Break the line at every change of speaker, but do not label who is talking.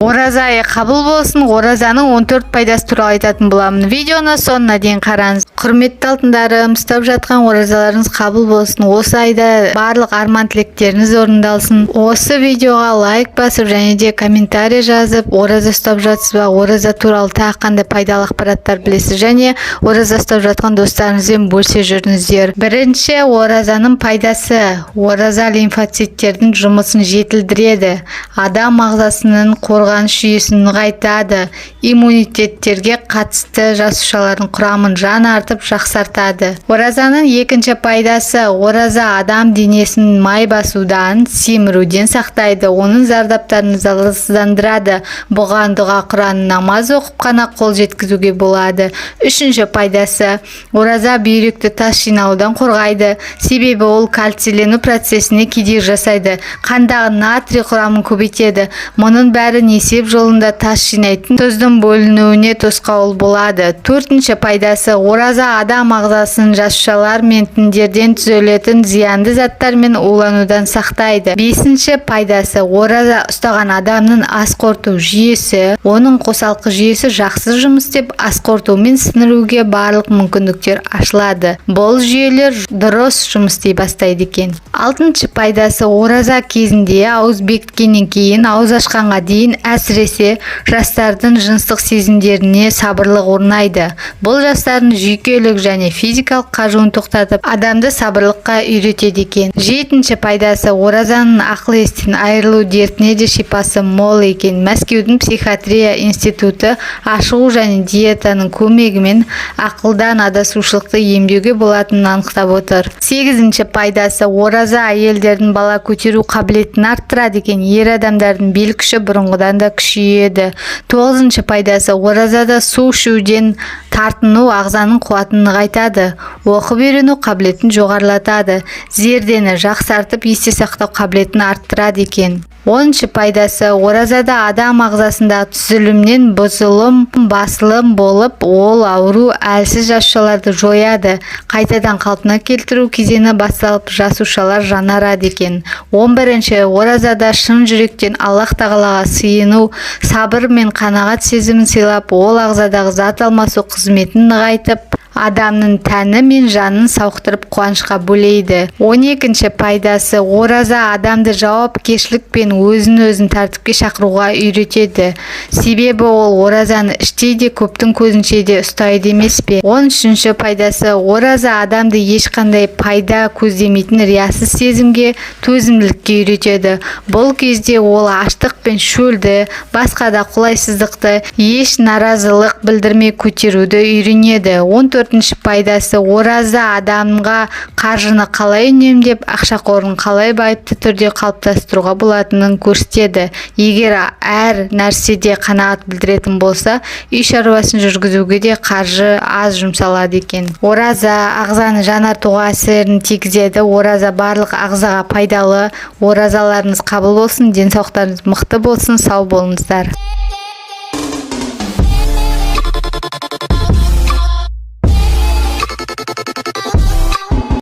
Ораза айы қабыл болсын! Оразаның 14 пайдасы туралы айтатын боламын. Видеоны соңына дейін қараңыз. Құрметті алтындарым, ұстап жатқан оразаларыңыз қабыл болсын! Осы айда барлық арман тілектеріңіз орындалсын! Осы видеоға лайк басып және де комментарий жазып, ораза ұстап жатсыз ба, ораза туралы тағы қандай пайдалы ақпараттар білесіз және ораза ұстап жатқан достарыңызбен бөлісе жүріңіздер. Бірінші оразаның пайдасы: ораза лимфоциттердің жұмысын жетілдіреді, адам ағзасының қорғаныс жүйесін нығайтады, иммунитеттерге қатысты жасушалардың құрамын жаңартып, жақсартады. Оразаның екінші пайдасы: ораза адам денесін май басудан, семіруден сақтайды, оның зардаптарын залалсыздандырады. Бұған дұға, Құран, намаз оқып қана қол жеткізуге болады. Үшінші пайдасы: ораза бүйректі тас жиналудан қорғайды, себебі ол кальцийлену процесіне кедергі жасайды, қандағы натрий құрамын көбейтеді. Мұның бәрі несеп жолында тас жинайтын тұздың бөлінуіне тосқауыл болады. Төртінші пайдасы: ораза адам ағзасын жасушалар мен тіндерден түзілетін зиянды заттармен уланудан сақтайды. Бесінші пайдасы: ораза ұстаған адамның ас қорыту жүйесі, оның қосалқы жүйесі жақсы жұмыс істеп, ас қорыту мен сіңіруге барлық мүмкіндіктер ашылады. Бұл жүйелер дұрыс жұмыс істей бастайды екен. Алтыншы пайдасы: ораза кезінде ауыз бекіткеннен кейін ауыз ашқанға дейін, әсіресе жастардың жыныстық сезімдеріне сабырлық орнайды. Бұл жастардың жүйкелік және физикалық қажуын тоқтатып, адамды сабырлыққа үйретеді екен. Жетінші пайдасы: оразаның ақыл естен айырылу дертіне де шипасы мол екен. Мәскеудің психиатрия институты ашығу және диетаның көмегімен ақылдан адасушылықты емдеуге болатынын анықтап отыр. Сегізінші пайдасы: ораза әйелдердің бала көтеру қабілетін арттырады екен, ер адамдардың бел күші бұрынғыдан да күшейеді. Тоғызыншы пайдасы: оразада су ішуден тартыну ағзаның қуатын нығайтады, оқып үйрену қабілетін жоғарылатады, зердені жақсартып, есте сақтау қабілетін арттырады екен. 10-шы пайдасы: оразада адам ағзасындағы түзілімнен бұзылым басылым болып, ол ауру, әлсіз жасушаларды жояды, қайтадан қалпына келтіру кезеңі басталып, жасушалар жаңарады екен. 11-ші: оразада шын жүректен Аллах Тағалаға сыйыну сабыр мен қанағат сезімін сыйлап, ол ағзадағы зат алмасу қызметін нығайтып, адамның тәні мен жанын сауықтырып, қуанышқа бөлейді. 12-ші пайдасы: ораза адамды жауапкершілік пен өзін өзін тәртіпке шақыруға үйретеді, себебі ол оразаны іштей де, көптің көзінше де ұстайды емес пе? 13-ші пайдасы: ораза адамды ешқандай пайда көздемейтін риясыз сезімге, төзімділікке үйретеді. Бұл кезде ол аштық пен шөлді, басқа да қолайсыздықты еш наразылық білдірмей көтеруді үйренеді. 14-ші пайдасы: ораза адамға қаржыны қалай үнемдеп, ақша қорын қалай байыпты түрде қалыптастыруға болатынын көрсетеді. Егер әр нәрседе қанағат білдіретін болса, үй шаруасын жүргізуге де қаржы аз жұмсалады екен. Ораза ағзаны жаңартуға әсерін тигізеді. Ораза барлық ағзаға пайдалы. Оразаларыңыз қабыл болсын, денсаулықтарыңыз мықты болсын, сау болыңыздар!